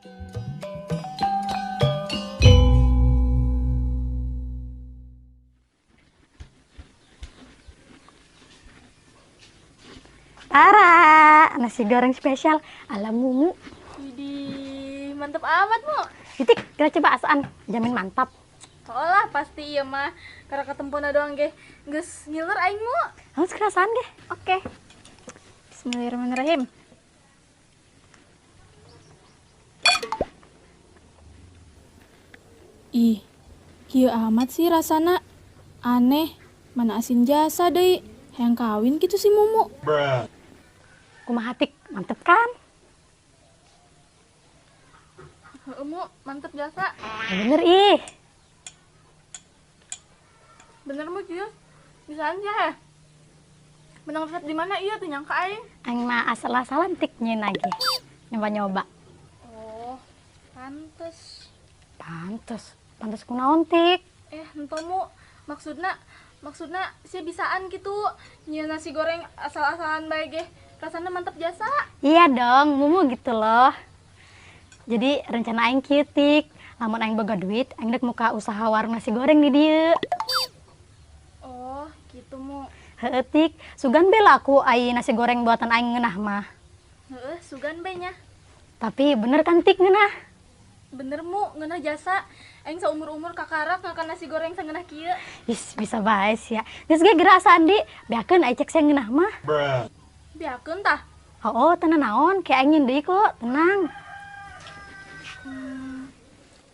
Tara, nasi goreng spesial ala Mumu. Widih, mantep amat, Mu. Titik, kita coba asaan, jamin mantap. Oh lah, pasti iya mah. Karena ketempona doang ge. Geus ngiler aing, Mu. Harus kerasaan ge. Oke. Bismillahirrahmanirrahim. Ih, kieu amat sih rasana. Aneh, mana asin jasa deui. Hayang kawin gitu si Mumu. Bruh. Kumaha tik, mantep kan? Heeh, Mu, mantep jasa. Ya bener ih. Bener Mu, kieu. Bisaan sih ya. Menang resep di mana iya tuh nyangka aing. Aing mah asal-asalan tik nyeun lagi. Nyoba-nyoba. Oh, pantes. Pantes. Pantes kunaon tik? Ento Mu, maksudna sih bisaan gitu nyieun nasi goreng asal-asalan bae ge. Rasanya mantep jasa. Iya dong, Mumu gitu loh. Jadi rencana aing kieu tik, lamun aing boga duit, aing dek muka usaha warung nasi goreng di dieu. Oh, gitu Mu. Heeh tik, sugan be laku ai nasi goreng buatan aing ngeunah mah. Heeh, sugan be nya. Tapi bener kan tik ngeunah? Bener Mu, ngeunah jasa. Aing saumur-umur kakarak ngakan nasi goreng sangeunah kieu. Ih, bisa bae sia. Geus ge geura asaan di, beakeun ai cek sia ngeunah mah. Bruh. Beakeun tah? Oh, tenang naon, kayak aing deui kok, tenang.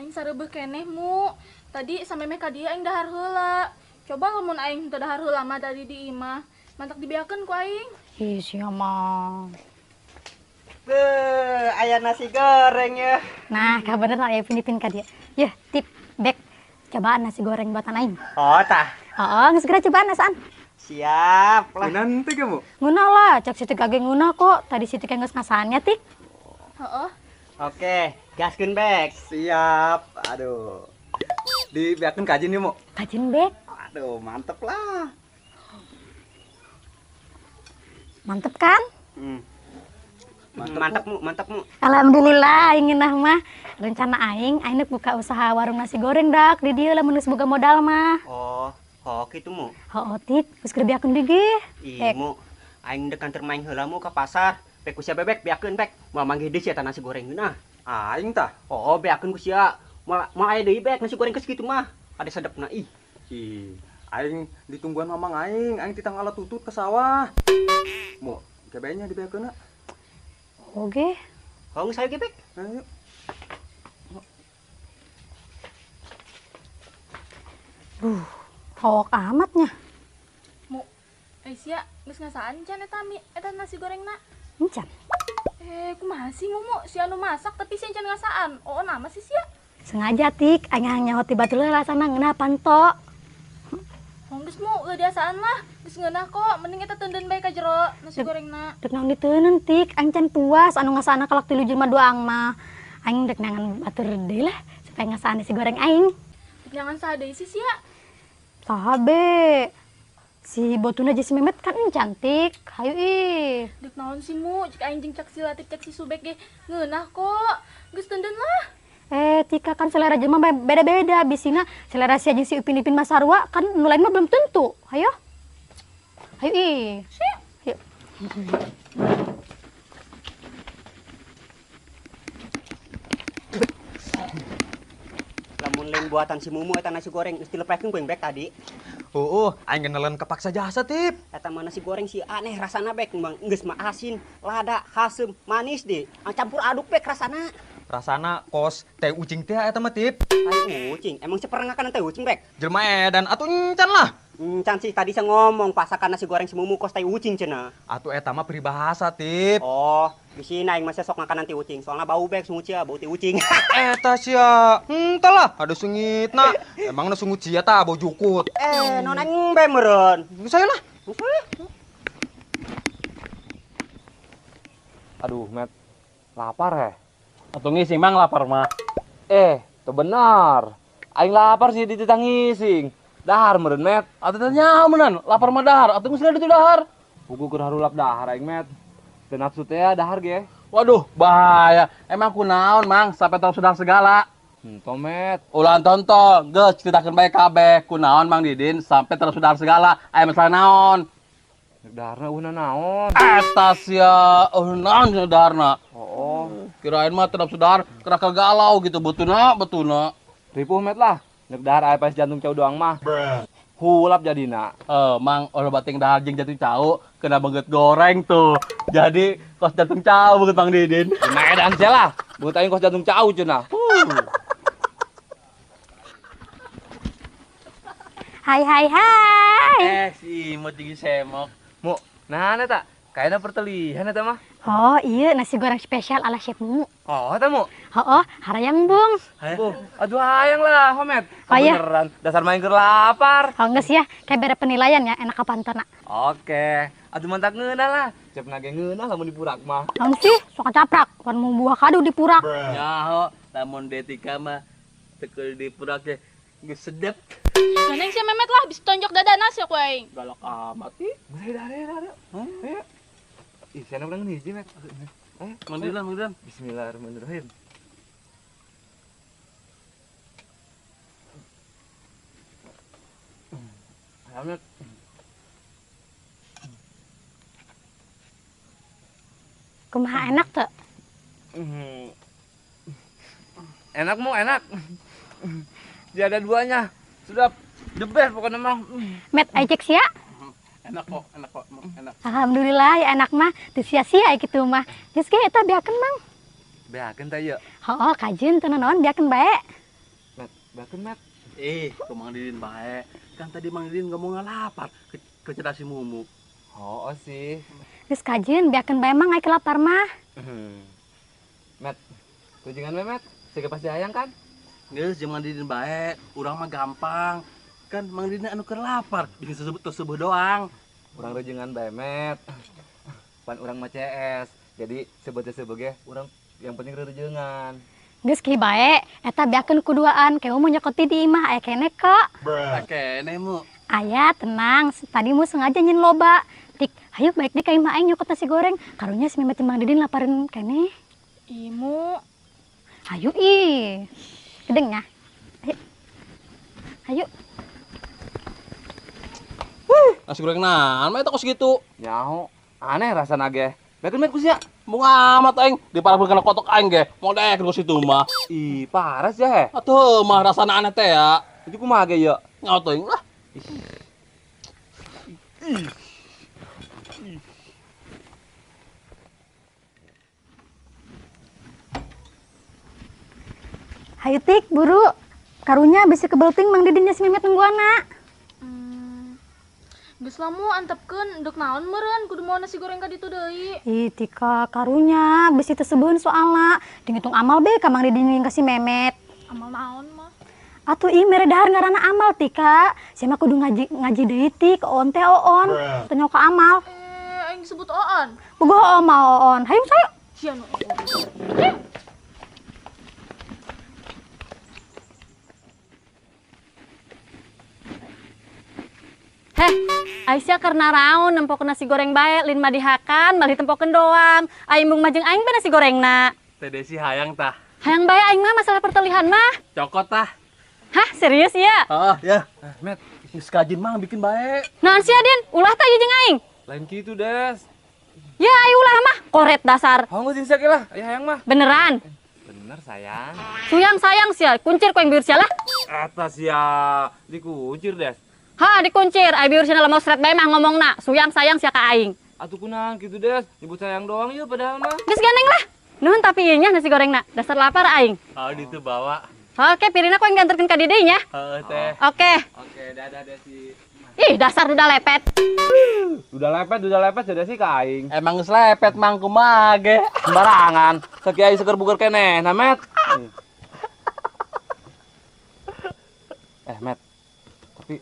Aing sareubeuh keneh Mu. Tadi samemeh ka dieu aing dahar heula. Coba lamun aing teu dahar heula mah tadi di imah, mantak dibeakeun ku aing. Ih, sia mah. Beuh, aya nasi goreng ya. Nah, kabeneran aya Ipin-ipin ka dieu. Yeuh, tip bek. Cobaan nasi goreng buatan aing. Oh, tah. Heeh, geus geura cobaan asaan. Siap lah. Ngeunah teh kamu? Ngeunah lah, cek situ kage ngeunah kok. Tadi situ geus ngasaannya tik. Heeh. Oke, gaskeun bek. Siap. Aduh. Dibeakeun kajin nih, Mu. Kajin bek. Aduh, mantep lah. Mantep kan? Mantep, Mantep, Mu, mantep, Mu. Alhamdulillah, aing ngeunah mah. Rencana aing, aing nek buka usaha warung nasi goreng dak di dieu lamun geus boga modal mah. Oh, oh kitu Mu. Heeh, tik, geus keur beakeun deui ge. Ih, Mu, aing dek anter main heula Mu ka pasar. Bek ku sia bebek beakeun bek. Moal manggih deui sia nasi goreng ngeunah. Aing tah. Oh, beakeun ku sia. Moal moal aya deui bek nasi goreng geus kitu mah. Ada sedepna ih. Ih, aing ditungguan mamang aing, aing titang alat tutut ke sawah. Mu, gebenya dibeakeunna. Oke. Hong saya gebek. Ayo. Duh, hok amatnya. Mu, sia geus ngasaan can eta mi, eta nasi gorengna. Encan. Kumaha sih Mumu? Si anu masak tapi si encan ngasaan. Oh, nama sih sia. Sengaja tik, aing hayang nyaho ti batur rasana ngeunah panto. Hong geus Mu, ulah diasaan lah. Geus ngeunah kok, mending eta teunden bae ka jero nasi gorengna. Dek naon diteuneun tik, aing can puas anu ngasaana kalak 3 jelema doang mah. Aing dek nangan batur deui lah supaya ngasaan nasi goreng aing. Dek nangan saha deui sih sia? Saha be? Si Botuna jeung si Memet kan cantik. Hayu ih. Dek naon sih Mu, cek aing jeung cek si Latif cek si Subek ge ngeunah kok. Geus teunden lah. Tika kan selera jelema beda-beda, bisina selera sia jeung si Upin Ipin mah sarua kan nu lain mah belum tentu. Hayu. Hayu ih. Siap. Hayu. Lamun lain buatan si Mumu eta nasi goreng geus dilepekeun ku bek tadi. Heueuh, aing nelen kepaksa jasa tip. Eta mah nasi goreng si aneh rasana bek, mang geus mah asin, lada, haseum, manis deh. Campur aduk bek rasana. Rasana kos teh ucing teh eta mah tip. Teh ucing, emang seperang ngakan teh ucing bek? Jelema edan atuh encan lah. Encan sih tadi saya ngomong pasakan nasi goreng si Mumu kos teh ucing cenah. Atuh eta mah peribahasa tip. Oh, bisi aing mah sok ngakanan teh ucing, soalnya bau bek sungut sia, bau teh ucing. Eta sia, henteu lah, ada sungitna. Emangna sungut sia tah bau jukut. Non aing be meureun. Saya lah. Aduh, Met. Lapar heh. Atuh ngising mang lapar mah. Teu benar. Aing lapar sih dititah ngising. Dahar meureun, Met. Atuh teh nyaho meureun, lapar mah dahar. Atuh geus ditu dahar. Pugu keur harulap dahar aing, Met. Teu nafsu teh dahar ge. Waduh, bahaya. Emang kunaon, Mang, sampai terus sedang segala. Tomet. Ulah tonton, geus ceritakeun bae kabeh. Kunaon Mang Didin sampai terus sedang segala. Aya masalah naon? Daharna eueuh naon? Eta sia, eueuh naon daharna? Oh, kirain mah terus sedar, kira galau gitu betuna, betuna. Ripuh met lah. Nek dahar aya pas jantung cau doang mah. Hulap jadina. Mang, ulah bating dahar jeung jantung cau, kena beungeut goreng tuh. Jadi kos jantung cau beungeut Mang Didin. Medan sia lah. Beungeut aing kos jantung cau cenah. Hai hai hai. Si Imut jeung semok. Mu, nah eta kayaknya pertelihan eta mah. Oh, iya nasi goreng spesial ala Chef Mumu. Oh, eta mu. Oh, harayang bung. Oh, aduh hayang lah, Homet. Oh, iya. Beneran dasar main keur lapar. Oh, geus ya, kayak bere penilaian ya, enak kapan teu. Oke, aduh mantap ngeunah lah. Cep nage ngeunah lamun dipurak mah. Naon sih, sok caprak, pan mau buah kadu dipurak. Nyaho, lamun D3 mah teu kudu dipurak ge geus sedep. Gandeng si Memet lah, bisa tonjok dada nasi aku aing. Galak amat ih. Dare. Ayo. Ih, saya urang hiji, Met. Ayo, Mang Didin. Bismillahirrahmanirrahim. Ayamnya Kumaha enak teu? Enak mu, enak. Dia ada duanya. Sudah the best pokoknya mah. Met ajek sia. Enak kok, enak. Alhamdulillah ya enak mah, teu sia-sia kitu mah. Geus ge eta beakeun Mang. Beakeun teh ieu. Heuh, kajeun teu naon beakeun bae. Met, beakeun Met. Ku Mang Didin bae. Kan tadi Mang Didin ngomong lapar ke cerita si Mumu. Oh sih. Geus kajeun beakeun bae Mang ai lapar mah. Met, tujuan Met, siga pasti hayang kan? Geus jeung Mang Didin bae, urang mah gampang. Kan Mang Didin anu keur lapar, bikin sesebuh doang. Urang rejengan bae Met. Pan urang mah CS. Jadi sebut-sebut ge urang yang penting rejengan. Geus kieu bae, eta beakeun kuduaan, kewe mau nyokoti di imah aya keneh kok. Keneh mu. Aya tenang, tadi mu sengaja nyin loba. Tik, hayu balik deui ka imah aing nyokot nasi goreng. Karunya si Memet Mang Didin laparin keneh. Imu. Hayu ih. Gedeng ya. Ayo. Hayu. Nasi goreng naon mah eta kos gitu. Nyaho, aneh rasana ge. Beakeun Met ku sia. Mung amat aing diparabkeun kana kotok aing ge. Moal daek ku situ mah. Ih, paras ya he. Atuh mah rasana aneh teh ya. Itu kumaha ge ieu? Nyaho teuing lah. Hayu tik, buru. Karunya bisi kebelting Mang Didin nya si Memet nungguana. Geus lamu antepkeun deuk naon meureun kudu moal nasi goreng ka ditu deui. Ih, Tika, karunya bisi teu sebeun soalna. Dihitung amal be ka Mang Didin jeung ka si Memet. Amal naon mah? Atuh ih mere dahar ngaranna amal Tika. Sia mah kudu ngaji ngaji deui tik, oon teh oon. Teu nyaho ka amal. Aing disebut oon. Bogoh oon mah oon. Hayu sayo. Sia nu. Heh, Aisyah karena raun nempok nasi goreng bae, lin mah dihakan, malah ditempokeun doang. Aing mung majeng aing bae nasi gorengna. Teh Desi hayang tah. Hayang bae aing mah masalah pertelihan mah. Cokot tah. Hah, serius ya? Heeh, ya. Met, geus kajin mah bikin bae. Naon sia, Din? Ulah tah ieu jeung aing. Lain kitu, Des. Ya, aing ulah mah koret dasar. Hong geus insya lah, aya hayang mah. Beneran? Bener sayang. Suyang sayang sia, kuncir ku aing biur sia lah. Eta sia, dikuncir, Des. Ha, dikuncir. Ai biur sia lemah seret bae mah ngomongna. Suyang sayang sia ka aing. Atuh kunaon kitu, Des? Nyebut sayang doang ieu padahal mah. Geus gandeng lah. Nuhun tapi ieu nya nasi gorengna. Dasar lapar aing. Oh, ditu bawa. Oke, pirina ku aing dianterkeun ka dieu nya. Heeh, teh. Oke. Oke, dadah Desi. Ih, dasar udah lepet. Udah lepet sudah sih ka aing. Emang geus lepet mang kumaha ge. Sembarangan. Sakiai seger buger keneh, nah Met. Met. Tapi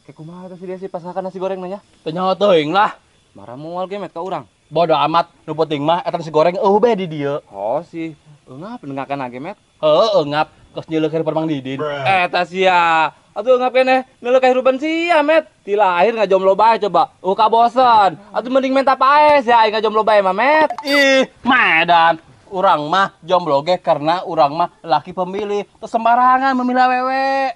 kayak kumaha teh si Desi pas makan nasi goreng nanya? Teu nyaho teuing lah. Marah moal ge Met ka urang. Bodo amat, nu penting mah eta nasi goreng eueuh bae di dieu. Oh sih, eungap nengakan age Met. Heueuh, eungap. Kos nyeuleuk ka Mang Didin. Eta sia. Atuh ngapain ngeuleuh kahirupan sia, Met. Ti lahir ngajomblo bae coba. Oh kabosen. Atuh mending menta paes ya aing ngajomblo bae mah, Met. Ih, Medan. Urang mah jomblo ge karena urang mah laki pemilih. Teu sembarangan memilih awewe.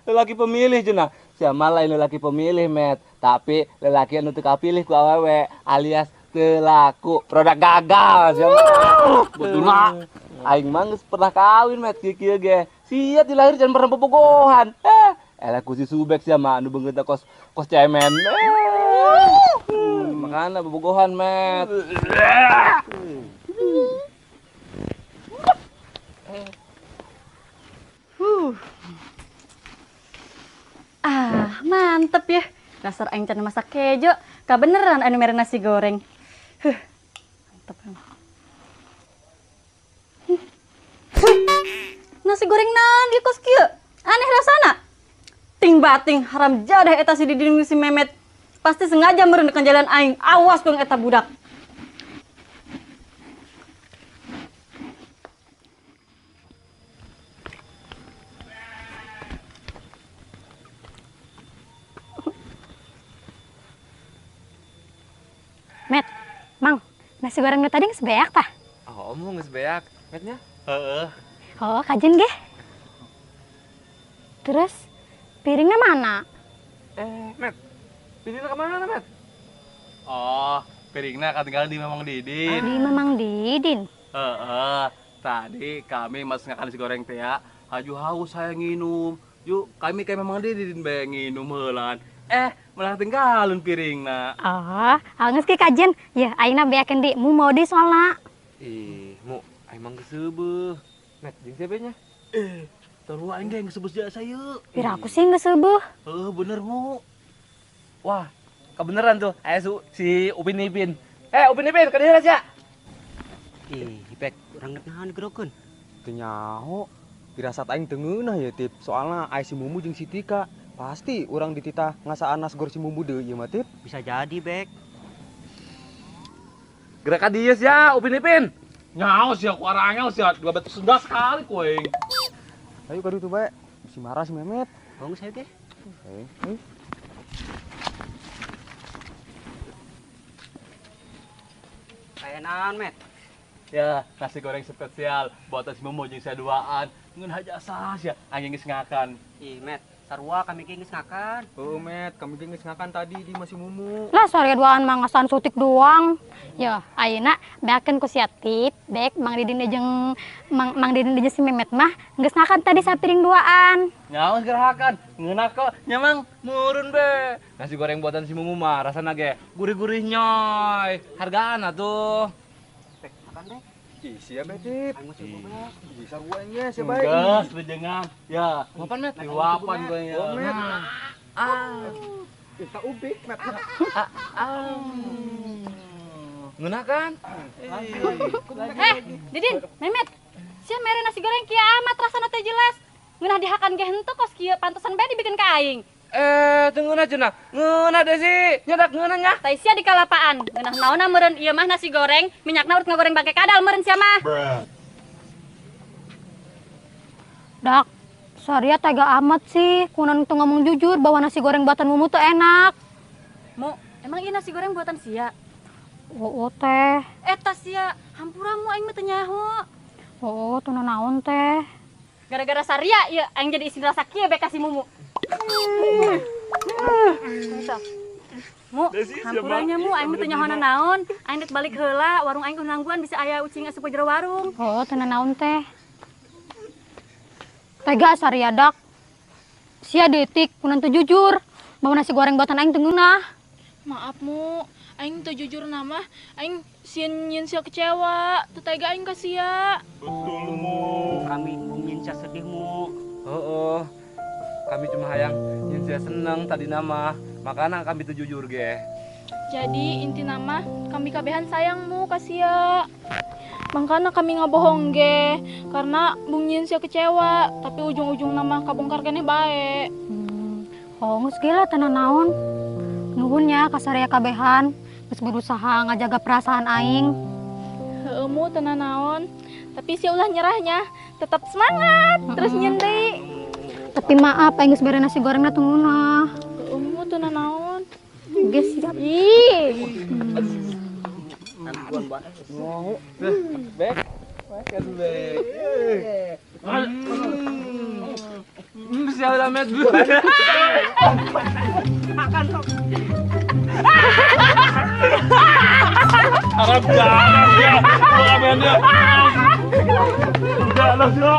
Lelaki pemilih cenah. Sia mah lain lelaki pemilih, Met. Tapi lelaki anu teu kapilih ku awewe alias teu laku. Produk gagal sia mah. Betulna. Aing mah geus pernah kawin, Met, kieu-kieu ge. Sia ti lahir can pernah bobogohan. Elah ku si Subek sia mah anu beungeutna kos kos cemen. Makana bobogohan, Met. Ah, mantep ya. Dasar aing can masak kejo, kabeneran anu mere nasi goreng. Huh. Mantep. Nasi goreng naon ieu kos kieu? Aneh rasana. Ting bating haram jadah eta si Didin si Memet. Pasti sengaja meureun jalan aing. Awas dong eta budak. Met, Mang, nasi goreng nu tadi geus beak tah? Oh, omong geus beak, Metnya? Heeh. Oh, kajen ge. Terus piringnya mana? Met, piringnya kemana, Met? Oh, piringnya ketinggalan di Mamang Didin. Di Mamang Didin? Heeh. Tadi kami mas ngakan nasi goreng teh ya. Haju haus saya nginum. Yuk, kami kayak Mamang Didin bae nginum heulan. Malah tinggalin piringna. Oh, geus ge kajen. Ya, aingna beakeun di mu mau di soalna. Ih, mu, aing mah geus seubeuh. Met, jeung siapa nya? Terus aing ge geus seubeuh jasa ieu. Pira aku sih geus seubeuh. Heuh, bener mu. Wah, kebeneran tuh. Aya si Upin Ipin. Upin Ipin, ka dieu sia. Ih, Bek, urang rek naon digerokeun? Teu nyaho. Pirasat aing teu ngeunah ye, Tip. Soalna aya si Mumu jeung si Tika. Pasti urang dititah ngasaan nasgor si Mumu deui ieu mah, Tip. Bisa jadi, Bek. Gerak ka dieu sia, Upin Ipin. Nyaho sia ku arangel sia, dua batu senda sekali ku aing. Ayo ka ditu bae. Si marah si Memet. Bang saya ge. Heeh. Aya naon, Met? Ya, nasi goreng spesial buat si Mumu jeung saya duaan. Ngeun haja sah sia, aing geus ngakan. Ih, Met, sarua kami ge geus ngakan. Heuh, Met, kami ge geus ngakan tadi di masih Mumu. Lah, sorry duaan mah ngasaan sutik doang. Ya, ayeuna beakeun ku sia Tip, bek Mang Didin jeung Mang Didin jeung si Memet mah geus ngakan tadi sapiring duaan. Nyaho gerakan, ngeunah kok nya Mang. Murun be. Nasi goreng buatan si Mumu mah rasana ge gurih-gurih nyoy. Hargaan atuh. Bek, makan, Bek. Ih, sia bae, Tip. Aing mah seubeuh, Bek. Ih, sarua aing ge sia bae. Geus rejengan. Ya, Ngapan, Met? Diwapan gue ya. Oh, Met. Ah. Ih, ka ubik, Met. Ngeunah kan? Didin, Memet. Sia mere nasi goreng kieu amat rasana teh jelas. Ngeunah dihakan ge henteu kos kieu, pantesan bae dibikin ka aing. Teu ngeunah cenah. Ngeunah deh sih. Nyadak ngeunah nya. Tai sia di kalapaan. Ngeunah naonna meureun ieu mah nasi goreng, minyakna urut ngagoreng bangke kadal meureun sia mah. Dak, Saria tega amat sih. Kunan teu ngomong jujur bahwa nasi goreng buatan Mumu tuh enak. Mu, emang ieu nasi goreng buatan sia? Oo teh. Eta sia, hampura mu aing mah teu nyaho. Oo, teu naon teh. Gara-gara Saria ieu aing jadi isin rasa kieu bae ka si Mumu. Mu, hampuranya mu aing mah teu nyaho naon. Aing rek balik heula, warung aing nangguan bisa aya ucing asup ka jero warung. Oo, teu naon teh. Tega Saria dak. Sia detik kunan teu jujur bahwa nasi goreng buatan aing teu ngeunah. Maaf mu, aing teu jujur nama, aing sieun nyin sia kecewa, teu tega aing ka sia. Betul mu. Kami nyin sia sedih mu. Heeh. Kami cuma hayang nyin sia seneng tadi nama, makana kami teu jujur ge. Jadi inti nama kami kabehan sayang mu ka sia. Mangkana kami ngabohong ge, karena bung nyin sia kecewa, tapi ujung-ujung nama kabongkar keneh bae. Oh, geus ge lah teu naon. Nuhun nya ka Saria kabehan, geus berusaha ngajaga perasaan aing. Heueuh mu teu naon, tapi sia ulah nyerahnya, tetap semangat, terus nyin deui. Tapi maaf aing geus bere nasi gorengna teu ngeunah. Eueuh teu nanaon. Geus siap. Ih. Bek. Bek bek. Siapa lah Met? Makan sok. Arab jangan ya. Bukan ya. Udah lah, Yo.